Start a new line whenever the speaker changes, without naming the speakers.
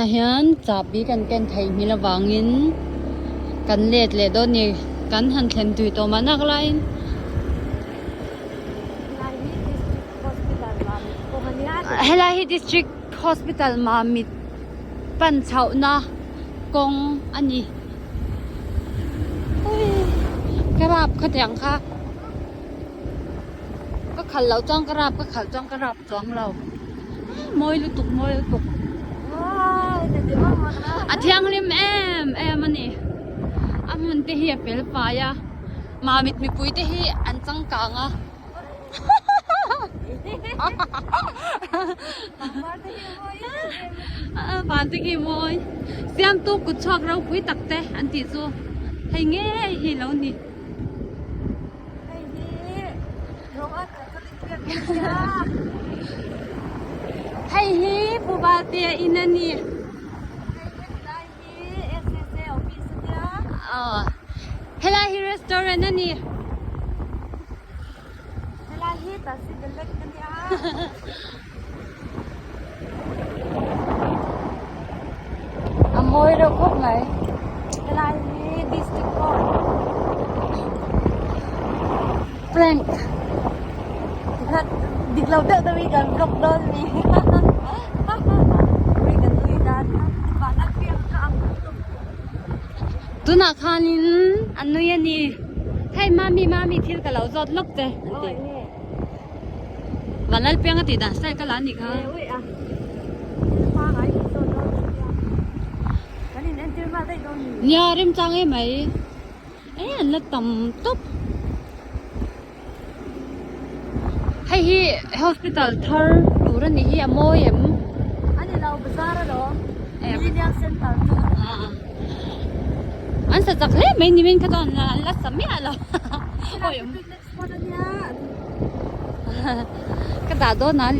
Ah hian chahbi kan ken theih hmel avangin kan let leh dawn a ni kan han thlen tui tawh mah nak laiin. Helai hi district hospital Mamit pan chhohna kawng a ni ka rap khatiang kha ka khalh loh chuan ka rap ka khalh chuan ka rap chuang lo mawi lutuk mawi lutuk a thianghlim em em a ni a hmun te hi a fel fai a mamit mipui te hi an changkang a van te khi mawi siamtu kut chhuak ropui tak te an tih chu hei ngei hi lo ni. Hei hi Pu Valtea in a ni. Helai hi restaurant a ni. A mawi reuh khawp mai.
Helai hi district court.
Prank.
Tikhan dik lo deuh deuh in kan vlog dawn mi. Ui kan nui dan van a piang ka ang lutuk.
Tunah khanin an nui a ni. Hei mami mami thil ka lo zawt lawk che an ti. Van Lalpiang a tih dan style ka la a nih kha. Nia remchang em mai. E an la tam tawp. Hei hi hospital thar tur a nih hi a mawi em?
Ani lo bazar alawm. Millennium Center chu.
An sa chak hle mai nimin kha chuan an la sa miah lo.
Picnic spot ania.
Ka dah dawn a.